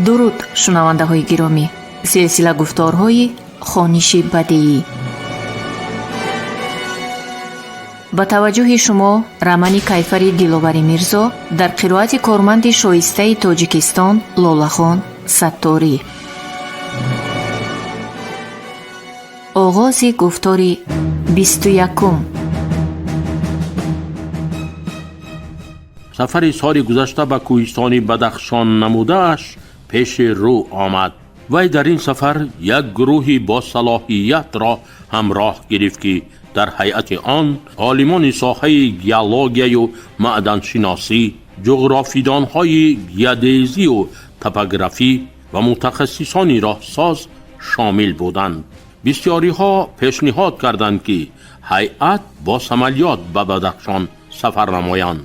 Дуруд, шунавандаҳои гиромӣ! Силсила гуфторҳои хониши бадеӣ. Ба таваҷҷӯҳи шумо романи Кайфари Диловари Мирзо дар қироати корманди шоистаи Тоҷикистон Лолахон Сатторӣ. Оғози гуфтори 21-ум. Сафари соли гузашта ба кӯҳистони Бадахшон намудааш пеши рӯ омад. Вай дар ин сафар як гурӯҳи босалоҳиятро ҳамроҳ гирифт, ки дар ҳайати он олимони соҳаи геологияю маъданшиносӣ, ҷуғрофидонҳои геодезию топографӣ ва мутахассисони роҳсоз шомил буданд. Бисёриҳо пешниҳод карданд, ки ҳайат бо самолёт ба Бадахшон сафар намоянд,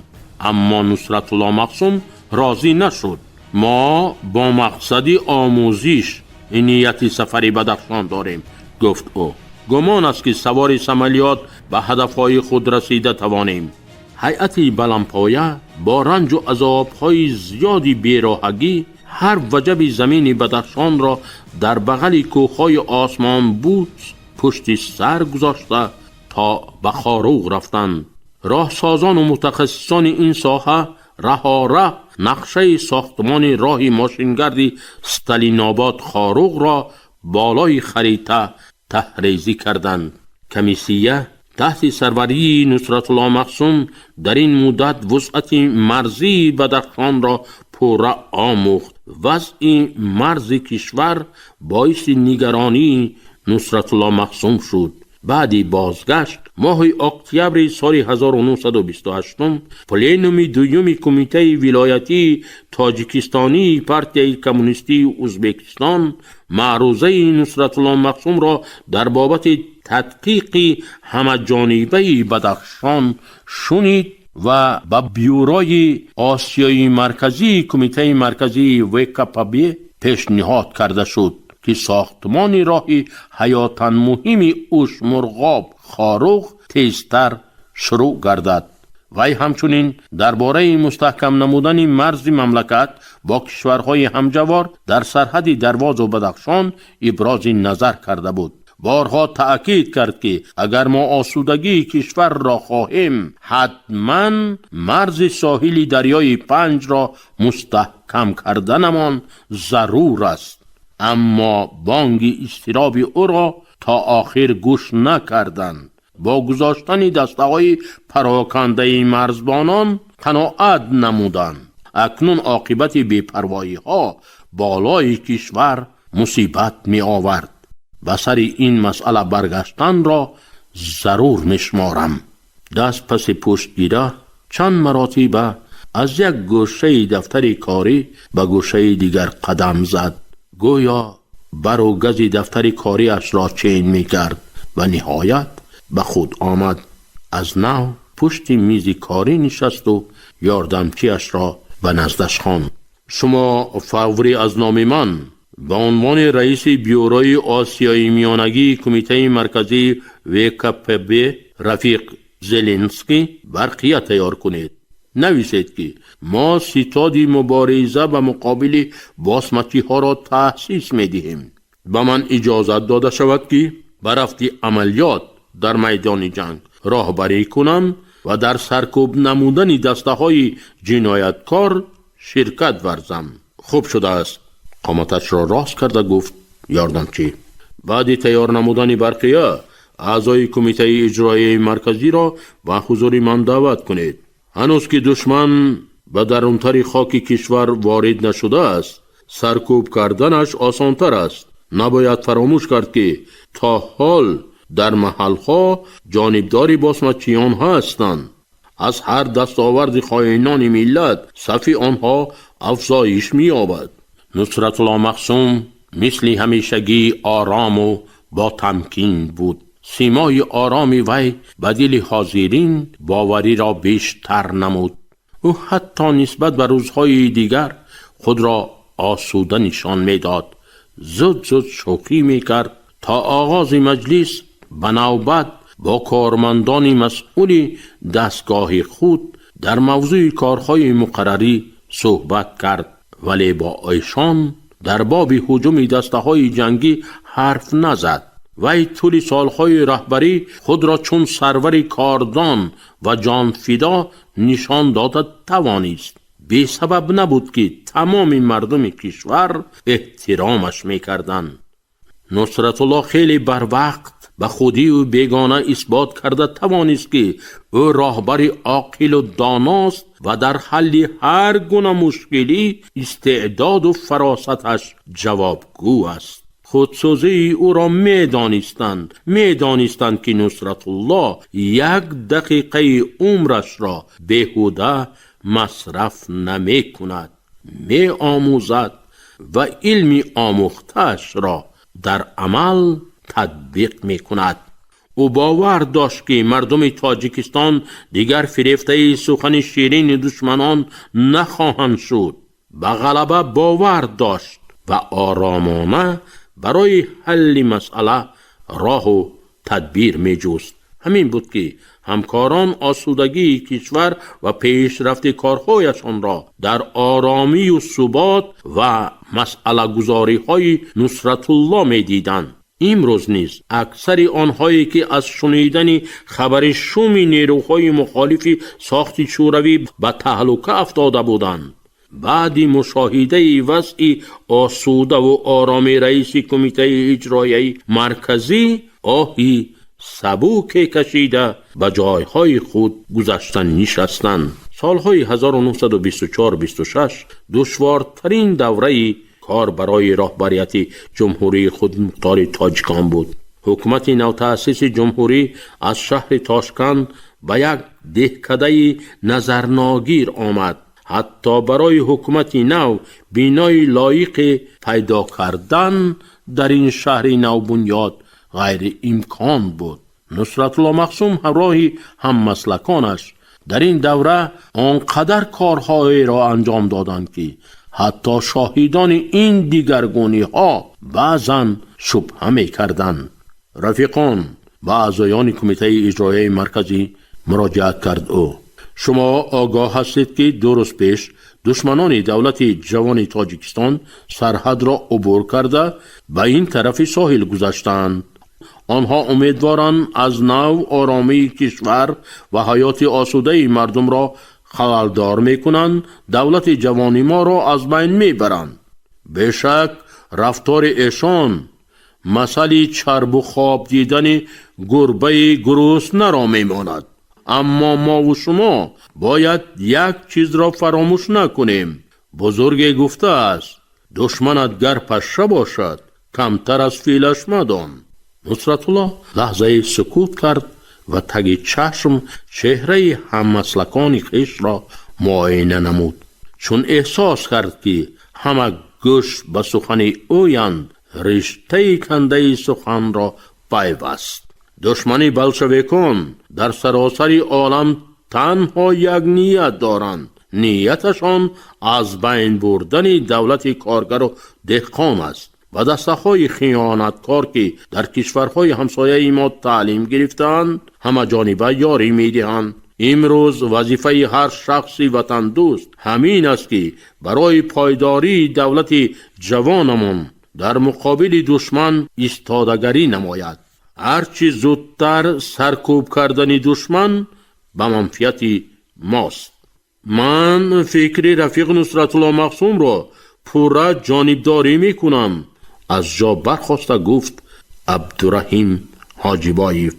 аммо Нусратулло Махсум розӣ нашуд. Мо бо мақсади омӯзиш нияти сафари Бадахшон дорем, гуфт ӯ. Гумон аст, ки савори самолёт ба ҳадафҳои худ расида тавонем. Ҳайати баландпоя бо ранҷу азобҳои зиёди бероҳагӣ ҳар ваҷаби замини Бадахшонро дар бағали кӯҳҳои осмонбӯс пушти сар гузошта то ба Хоруғ рафтанд. Роҳсозону мутахассисони ин соҳа раҳораҳ нақшаи сохтмони роҳи мошингарди Сталинобод Хоруғро болои харита таҳрезӣ карданд. Комиссия таҳти сарварии Нусратулло Махсум дар ин муддат вусъати марзии Бадахшонро пурра омӯхт. Вазъи марзи кишвар боиси нигаронии Нусратулло Махсум шуд. Баъди бозгашт моҳи октябри соли 1928 пленуми дуюми Кумитаи вилоятии Тоҷикистонии Партияи Коммунистии Узбекистон маърузаи Нусратулло Махсумро дар бобати тадқиқи ҳамаҷонибаи Бадахшон шунид ва ба Бюрои Осиёи Марказии Кумитаи Марказии ВКПБ пешниҳод карда шуд, ки сохтмони роҳи ҳаётан муҳими Ушмурғоб Хоруғ тезтар шурӯъ гардад. Вай ҳамчунин дар бораи мустаҳкам намудани марзи мамлакат бо кишварҳои ҳамҷавор дар сарҳади Дарвозу Бадахшон ибрози назар карда буд. Борҳо таъкид кард, ки агар мо осудагии кишварро хоҳем, ҳатман марзи соҳили дарёи Панҷро мустаҳкам карданамон зарур аст. Аммо бонги изтироби ӯро то охир гӯш накарданд. Бо гузоштани дастаҳои парокандаи марзбонон қаноат намуданд. Акнун оқибати бепарвоиҳо болои кишвар мусибат меовард. Ба сари ин масъала баргаштанро зарур мешуморам. Даст паси пушт гира чанд маротиба аз як гӯшаи дафтари корӣ ба гӯшаи дигар қадам зад, гӯё бару гази дафтари кориашро чен мекард ва ниҳоят ба худ омад. Аз нав пушти мизи корӣ нишасту ёрдамчиашро ба наздаш хонд. Шумо фаврӣ аз номи ман ба унвони раиси Бюрои Осиёи Миёнагии Кумитаи Марказии ВКПБ рафиқ Зеленский барқия тайёр кунед. Нависед, ки мо ситоди мубориза ба муқобили босмачиҳоро таъсис медиҳем. Ба ман иҷозат дода шавад, ки ба рафти амалиёт дар майдони ҷанг роҳбарӣ кунам ва дар саркӯб намудани дастаҳои ҷинояткор ширкат варзам. Хуб шудааст, қоматашро рост карда гуфт ёрдамчӣ. Баъди тайёр намудани барқия аъзои Кумитаи Иҷроияи Марказиро ба ҳузури ман даъват кунед. Ҳанӯз ки душман ба дарунтари хоки кишвар ворид нашудааст, саркӯб карданаш осонтар аст. Набояд фаромӯш кард, ки то ҳол дар маҳалҳо ҷонибдори босмачиён ҳастанд. Аз ҳар дастоварди хоинони миллат сафи онҳо афзоиш меёбад. Нусратулло Махсум мисли ҳамешагӣ орому бо тамкин буд. Симои ороми вай ба дили ҳозирин бовариро бештар намуд. Ӯ ҳатто нисбат ба рӯзҳои дигар худро осуда нишон медод, зуд зуд шӯхӣ мекард. То оғози маҷлис ба навбат бо кормандони масъули дастгоҳи худ дар мавзӯи корҳои муқаррарӣ суҳбат кард, вале бо эшон Дар боби ҳуҷуми дастаҳои ҷангӣ ҳарф назад. Вай тӯли солҳои раҳбарӣ худро чун сарвари кордон ва ҷонфидо нишон дода тавонист. Бесабаб набуд, ки тамоми мардуми кишвар эҳтиромаш мекарданд. Нусратулло хеле барвақт ба худию бегона исбот карда тавонист, ки ӯ роҳбари оқилу доност ва дар ҳалли ҳар гуна мушкилӣ истеъдоду фаросаташ ҷавобгӯ аст. Худсӯзии ӯро медонистанд, медонистанд, ки Нусратулло як дақиқаи умрашро беҳуда масраф намекунад, меомӯзад ва илми омӯхтаашро дар амал татбиқ мекунад. Ӯ бовар дошт, ки мардуми Тоҷикистон дигар фирефтаи сухани ширини душманон нахоҳанд шуд. Ба ғалаба бовар дошт ва оромона барои ҳалли масъала роҳу тадбир меҷуст. Ҳамин буд, ки ҳамкорон осудагии кишвар ва пешрафти корҳояшонро дар оромию субот ва масъалагузориҳои Нусратулло медиданд. Имрӯз низ аксари онҳое, ки аз шунидани хабари шуми нерӯҳои мухолифи сохти шӯравӣ ба таҳлука афтода буданд, баъди мушоҳидаи вазъи осудаву ороми раиси Кумитаи иҷроияи марказӣ оҳи сабуке кашида, ба ҷойҳои худ гузашта нишастанд. Солҳои 1924-26 душвортарин давраи кор барои роҳбарияти Ҷумҳурии Худмухтори Тоҷикон буд. Ҳукумати навтаъсиси ҷумҳурӣ аз шаҳри Тошканд ба як деҳкадаи назарногир омад. Ҳатто барои ҳукумати нав бинои лоиқе пайдо кардан дар ин шаҳри навбунёд ғайриимкон буд. Нусратулло Махсум ҳамроҳи ҳаммаслаконаш дар ин давра он қадар корҳоеро анҷом доданд, ки ҳатто шоҳидони ин дигаргуниҳо баъзан шубҳа мекарданд. «Рафиқон», ба аъзоёни Кумитаи иҷроияи марказӣ муроҷиат кард ӯ, «шумо огоҳ ҳастед, ки 2 рӯз пеш душманони давлати ҷавони Тоҷикистон сарҳадро убур карда, ба ин тарафи соҳил гузаштаанд. Онҳо умедворанд аз нав оромии кишвар ва ҳаёти осудаи мардумро халалдор мекунанд, давлати ҷавони моро аз байн мебаранд. Бешак, рафтори эшон масъали чарбу хоб дидани гурбаи гуруснаро мемонад. Аммо мову шумо бояд як чизро фаромӯш накунем. Бузурге гуфтааст: душманат гар пашша бошад, камтар аз филаш мадон». Нусратулло лаҳзаи сукут кард ва таги чашм чеҳраи ҳаммаслакони хешро муоина намуд. Чун эҳсос кард, ки ҳама гӯш ба сухани ӯянд, риштаи кандаи суханро пайваст: «Душмани болшевикон дар саросари олам танҳо як ният доранд. Нияташон аз байн бурдани давлати коргару деҳқон аст ва дастаҳои хиёнаткор, ки дар кишварҳои ҳамсояи мо таълим гирифтаанд, ҳамаҷониба ёрӣ медиҳанд. Имрӯз вазифаи ҳар шахси ватандӯст ҳамин аст, ки барои пойдории давлати ҷавонамон дар муқобили душман истодагарӣ намояд. Ҳарчи зудтар саркӯб кардани душман ба манфиати мост. Ман фикри рафиқ Нусратулло Махсумро пурра ҷонибдорӣ мекунам», аз ҷо бархоста гуфт Абдураҳим Ҳоҷибоев.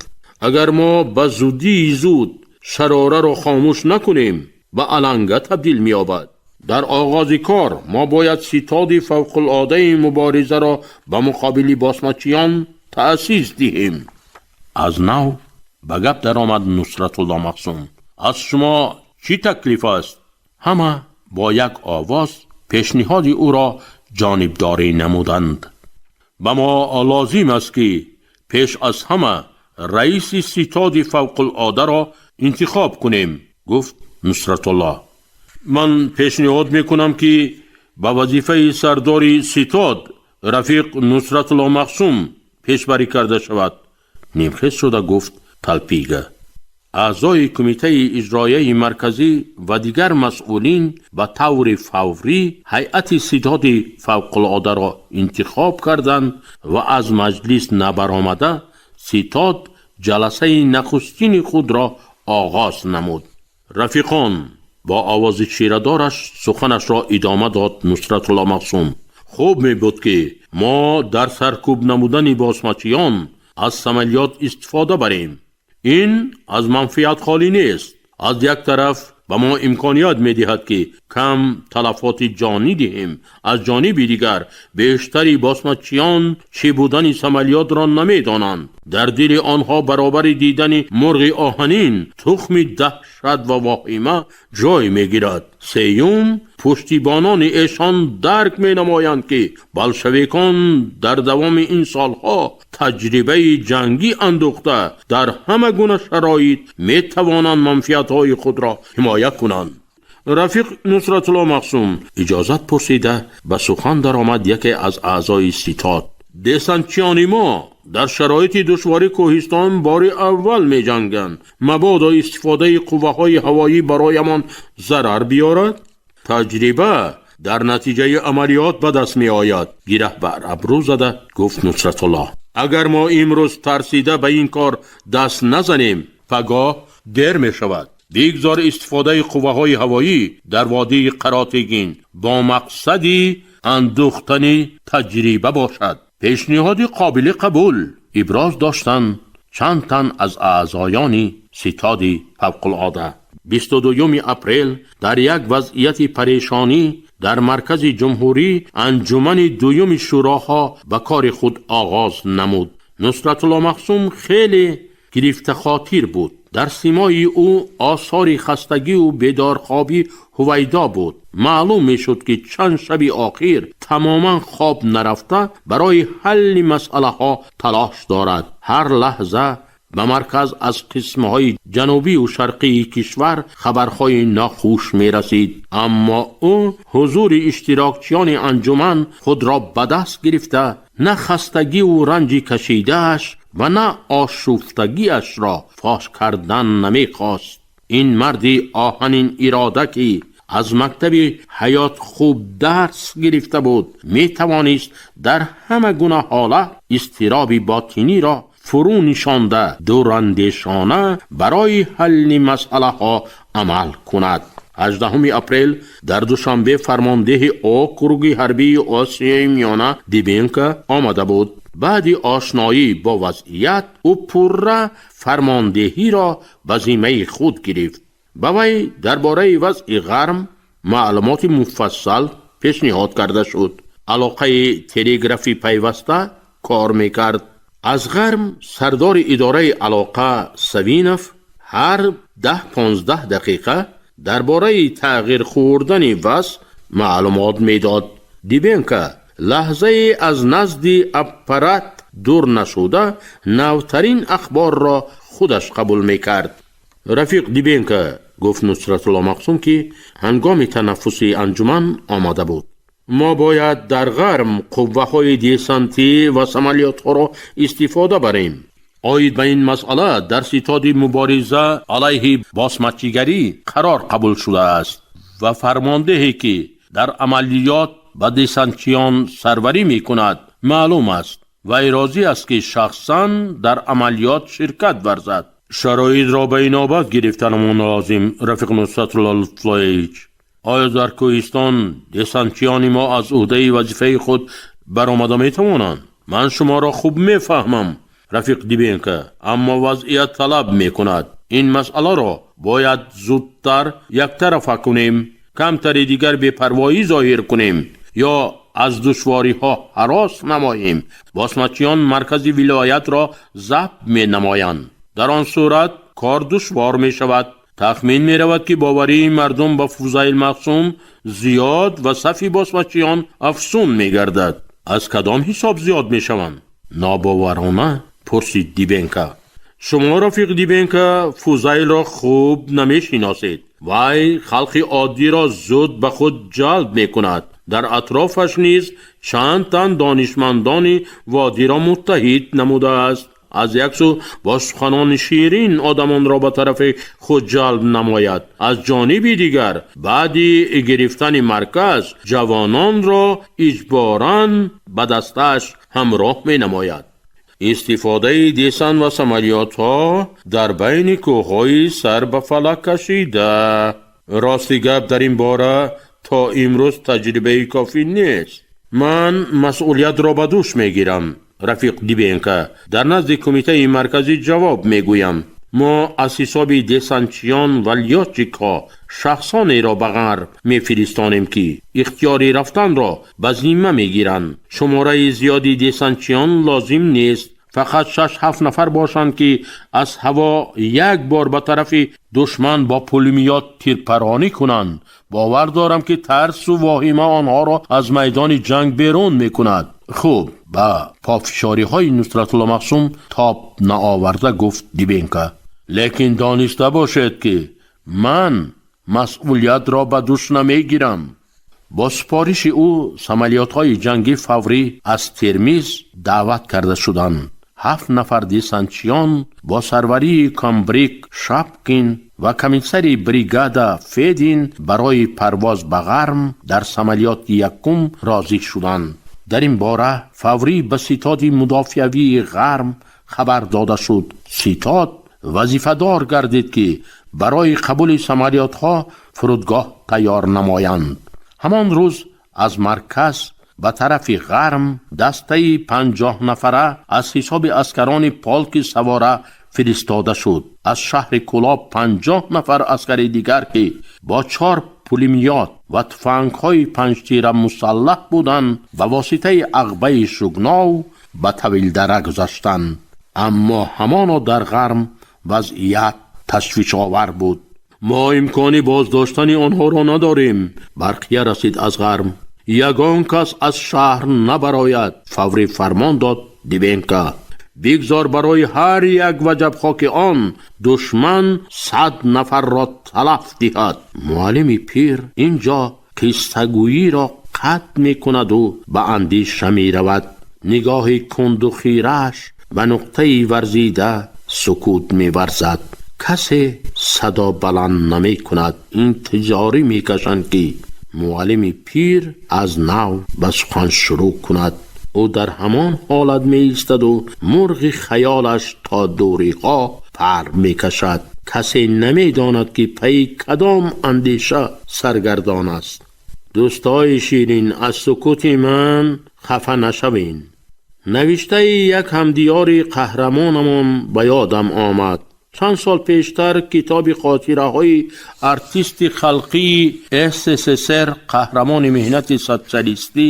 «Агар мо ба зудии зуд шарораро хомӯш накунем, ба аланга табдил меёбад. Дар оғози кор мо бояд ситоди фавқулодаи муборизаро ба муқобили босмачиён таъсис диҳем». Аз нав ба гап даромад Нусратулло Махсум: «Аз шумо чӣ таклиф аст?» Ҳама бо як овоз пешниҳоди ӯро ҷонибдорӣ намуданд. «Ба мо лозим аст, ки пеш аз ҳама раиси ситоди фавқулодаро интихоб кунем», гуфт Нусратулло. «Ман пешниҳод мекунам, ки ба вазифаи сардори ситод рафиқ Нусратулло Махсум пешбарӣ карда шавад», нимхез шуда гуфт Талпига. Аъзои Кумитаи иҷроияи марказӣ ва дигар масъулин ба таври фаврӣ ҳайати ситоди фавқулодаро интихоб карданд ва аз маҷлис набаромада ситод ҷаласаи нахустини худро оғоз намуд. Рафиқон, бо овози чирадораш суханашро идома дод Нусратулло Мақсум, хуб мебуд, ки мо дар саркӯб намудани босмачиён аз самолёт истифода барем. Ин аз манфиат холӣ нест. Аз як тараф ба мо имконият медиҳад, ки кам талафоти ҷонӣ диҳем, аз ҷониби дигар бештари босмачиён чӣ будани самолётро намедонанд. Дар дили онҳо баробари дидани мурғи оҳанин тухми даҳшат ва воҳима ҷой мегирад. Сеюм, пуштибонони эшон дарк менамоянд, ки болшевикон дар давоми ин солҳо таҷрибаи ҷангӣ андӯхта, дар ҳама гуна шароит метавонанд манфиатҳои худро ҳимоя кунанд. Рафиқ Нусратулло Мақсум, иҷозат пурсида ба сухан даромад яке аз аъзои ситод, десантчиёни мо дар шароити душвори кӯҳистон бори аввал меҷанганд. Мабодо истифодаи қувваҳои ҳавоӣ бароямон зарар биёрад. Таҷриба дар натиҷаи амалиёт ба даст меояд, гираҳ бар абрӯ зада гуфт Нусратулло. Агар мо имрӯз тарсида ба ин кор даст назанем, пагоҳ дер мешавад. Бигзор истифодаи қувваҳои ҳавоӣ дар водии Қаротегин бо мақсади андӯхтани таҷриба бошад. Пешниҳоди қобили қабул, иброз доштанд чанд тан аз аъзоёни ситоди фавқулода. 22 апрел дар як вазъияти парешонӣ дар маркази ҷумҳурӣ анҷумани дуюми шӯроҳо ба кори худ оғоз намуд. Нусратулло Мақсум хеле гирифтахотир буд. Дар симои ӯ осори хастагию бедорхобӣ ҳувайдо буд. Маълум мешуд, ки чанд шаби охир тамоман хоб нарафта, барои ҳалли масъалаҳо талош дорад. Ҳар лаҳза ба марказ аз қисмҳои ҷанубию шарқии кишвар хабарҳои нохуш мерасид, аммо ӯ ҳузури иштирокчиёни анҷуман худро ба даст гирифта, на хастагиву ранҷи кашидааш ва на ошуфтагиашро фош кардан намехост. Ин марди оҳанин ирода, ки аз мактаби ҳаёт хуб дарс гирифта буд, метавонист дар ҳама гуна ҳолат изтироби ботиниро фурӯ нишонда, дурандешона барои ҳалли масъалаҳо амал кунад. 18 апрел дар Душанбе фармондеҳи округи ҳарбии Осиёи Миёна Дибенко омада буд. Баъди ошноӣ бо вазъият ӯ пурра фармондеҳиро ба зиммаи худ гирифт. Ба вай дар бораи вазъи ғарм маълумоти муфассал пешниҳод карда шуд. Алоқаи телеграфӣ пайваста кор мекард. Аз ғарм сардори идораи алоқа Савинов ҳар 10-15 дақиқа дар бораи тағйир хӯрдани вазъ маълумот медод. Дибенко лаҳзае аз назди аппарат дур нашуда, навтарин ахборро худаш қабул мекард. Рафиқ Дибенко, гуфт Нусратулло Мақсум, ки ҳангоми танаффуси анҷуман омода буд, мо бояд дар ғарм қувваҳои десантӣ ва самолётҳоро истифода барем. Оид ба ин масъала дар ситоди мубориза алайҳи босмачигарӣ қарор қабул шудааст ва фармондеҳе, ки дар амалиёт ба десантчиён сарварӣ мекунад, маълум аст. Вай розӣ аст, ки шахсан дар амалиёт ширкат варзад. Шароитро ба инобат гирифтанамон лозим, рафиқ Нусратулло Лутфуллоевич. Оё дар кӯҳистон десантчиёни мо аз ӯҳдаи вазифаи худ баромада метавонанд? Ман шуморо хуб мефаҳмам, рафиқ Дибенко, аммо вазъият талаб мекунад. Ин масъаларо бояд зудтар яктарафа кунем. Камтари дигар бепарвоӣ зоҳир кунем ё аз душвориҳо ҳарос намоем, босмачиён маркази вилоятро забт менамоянд. Дар он сурат кор душвор мешавад. Тахмин меравад, ки боварии мардум ба Фузайл Мақсум зиёд ва сафи босмачиён афзун мегардад. Аз кадом ҳисоб зиёд мешаванд? Нобоварона пурсид Дибенко. Шумо, рафиқ Дибенко, Фузайлро хуб намешиносед. Вай халқи оддиро зуд ба худ ҷалб мекунад. Дар атрофаш низ чанд тан донишмандони водиро муттаҳид намудааст. Аз як сӯ бо суханони ширин одамонро ба тарафи худ ҷалб намояд, аз ҷониби дигар баъди гирифтани марказ ҷавононро иҷборан ба дастааш ҳамроҳ менамояд. Истифодаи десант ва самолётҳо дар байни кӯҳҳои сар ба фалак кашида. Рости гап, дар ин бора то имрӯз таҷрибаи кофӣ нест. Ман масъулиятро ба дӯш мегирам, рафиқ Дибенко. Дар назди Кумитаи Марказӣ ҷавоб мегӯям. Мо аз ҳисоби десантчиён ва лётчикҳо шахсонеро ба Ғарб мефиристонем, ки ихтиёри рафтанро ба зимма мегиранд. Шумораи зиёди десантчиён лозим нест, фақат 6-7 нафар бошанд, ки аз ҳаво як бор ба тарафи душман бо пулемёт тирпаронӣ кунанд. Бовар дорам, ки тарсу воҳима онҳоро аз майдони ҷанг берун мекунад. Хуб, ба пофишориҳои Нусратулло Махсум тоб наоварда гуфт Дибенко, лекин дониста бошед, ки ман масъулиятро ба дӯш намегирам. Бо супориши ӯ самолётҳои ҷангӣ фаврӣ аз Термиз даъват карда шуданд. Ҳафт нафар десантчиён бо сарварии комбриг Шапкин ва комиссари бригада Федин барои парвоз ба Ғарм дар самолёти якум розӣ шуданд. Дар ин бора фаврӣ ба ситоди мудофиавии Ғарм хабар дода шуд. Ситод вазифадор гардид, ки барои қабули самолётҳо фурудгоҳ тайёр намоянд. Ҳамон рӯз аз марказ ба тарафи Ғарм дастаи 50 нафара аз ҳисоби аскарони полки савора фиристода шуд. Аз шаҳри Кӯлоб 50 нафар аскари дигар, ки бо чор пулемёт ва туфангҳои панҷтира мусаллаҳ буданд, ба воситаи ағбаи Шугнов ба Тавилдара гузаштанд. Аммо ҳамоно дар Ғарм вазъият ташвишовар буд. Мо имкони боздоштани онҳоро надорем, барқия расид аз Ғарм. Ягон кас аз шаҳр набарояд, фаврӣ фармон дод Дибенко. Бигзор барои ҳар як ваҷаб хоки он душман 100 нафарро талаф диҳад. Муаллими пир ин ҷо қиссагӯиро қатъ мекунаду ба андеша меравад. Нигоҳи кунду хирааш ба нуқтаи варзида сукут меварзад. Касе садо баланд намекунад. Интизорӣ мекашанд, ки муаллими пир аз нав ба сухан шурӯъ кунад. Ӯ дар ҳамон ҳолат меистаду мурғи хаёлаш то дуриҳо пар мекашад. Касе намедонад, ки пайи кадом андеша саргардон аст. Дӯстои ширин, аз сукути ман хафа нашавен. Навиштаи як ҳамдиёри қаҳрамонамон ба ёдам омад. Чанд сол пештар китоби хотираҳои артисти халқии СССР, қаҳрамони меҳнати социалистӣ,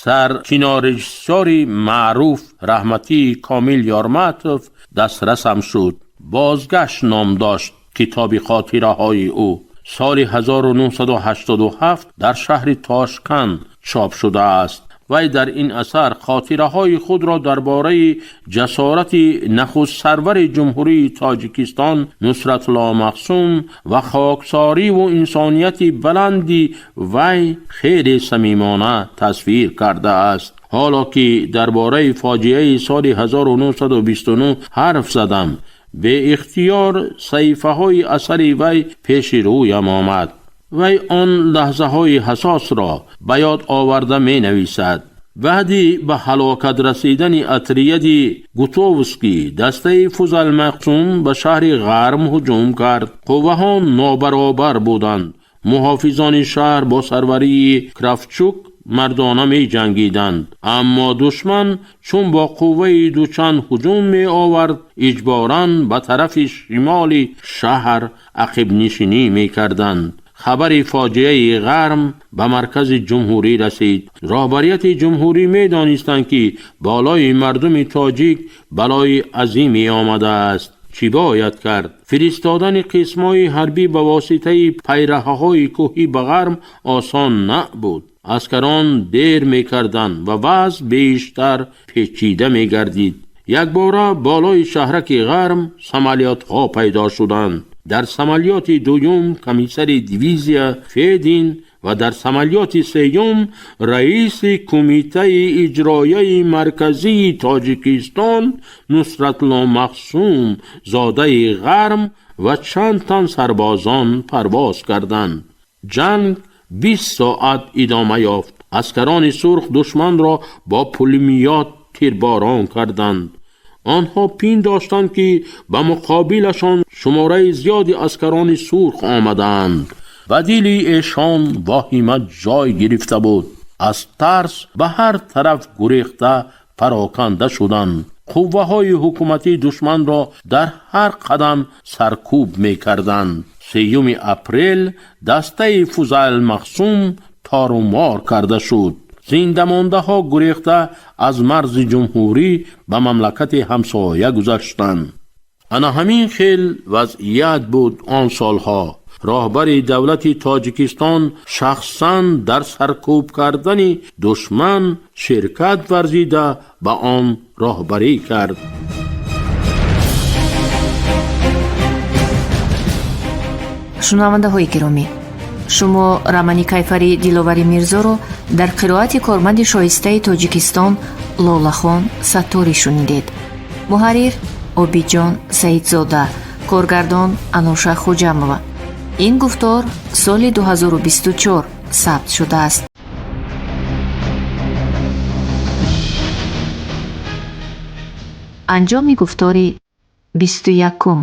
саркинорежиссёри маъруф, раҳматии Комил Ёрматов дастрасам шуд. «Бозгашт» ном дошт китоби хотираҳои ӯ. Соли 1987 дар шаҳри Тошканд чоп шудааст. Вай дар ин асар хотираҳои худро дар бораи ҷасорати нахустсарвари Ҷумҳурии Тоҷикистон Нусратулло Махсум ва хоксориву инсонияти баланди вай хеле самимона тасвир кардааст. Ҳоло ки дар бораи фоҷиаи соли 1929 ҳарф задам, беихтиёр саҳифаҳои асари вай пеши рӯям омад. Вай он лаҳзаҳои ҳассосро ба ёд оварда менависад: баъди ба ҳалокат расидани отряди Гутовский дастаи Фузайл Махсум ба шаҳри Ғарм ҳуҷум кард. Қувваҳо нобаробар буданд. Муҳофизони шаҳр бо сарварии Кравчук мардона меҷангиданд, аммо душман чун бо қувваи дучанд ҳуҷум меовард, иҷборан ба тарафи шимоли шаҳр ақибнишинӣ мекарданд. Хабари фоҷиаи Ғарм ба маркази ҷумҳурӣ расид. Роҳбарияти ҷумҳурӣ медонистанд, ки болои мардуми тоҷик балои азиме омадааст. Чӣ бояд кард? Фиристодани қисмҳои ҳарбӣ ба воситаи пайраҳаҳои кӯҳӣ ба Ғарм осон набуд. Аскарон дер мекарданд ва вазъ бештар печида мегардид. Якбора болои шаҳраки Ғарм самолётҳо пайдо шуданд. Дар самолёти дуюм комиссари дивизия Федин ва Ва дар самолёти сеюм раиси Кумитаи иҷроияи марказии Тоҷикистон Нусратулло Махсум, зодаи Ғарм, ва чанд тан сарбозон парвоз карданд. Ҷанг 20 соат идома ёфт. Аскарони сурх душманро бо пулемёт тирборон карданд. Онҳо пиндоштанд, ки ба муқобилашон шумораи зиёди аскарони сурх омадаанд. Ба дили эшон воҳима ҷой гирифта буд. Аз тарс ба ҳар тараф гурехта пароканда шуданд. Қувваҳои ҳукуматӣ душманро дар ҳар қадам саркӯб мекарданд. 3 апрел дастаи Фузайл Махсум торумор карда шуд. Зиндамондаҳо гурехта аз марзи ҷумҳурӣ ба мамлакати ҳамсоя гузаштанд. Ана ҳамин хел вазъият буд он солҳо. Роҳбари давлати Тоҷикистон шахсан дар саркӯб кардани душман ширкат варзида, ба он роҳбарӣ кард. Шунавандаҳои гиромӣ, шумо романи кайфари Диловари Мирзоро дар қироати корманди шоистаи Тоҷикистон Лолахон Сатторӣ шунидед. Муҳаррир Обидҷон Саидзода, коргардон Ануша Хуҷамова. Ин гуфтор соли 2024 сабт шудааст. Анҷоми гуфтори 21-ум.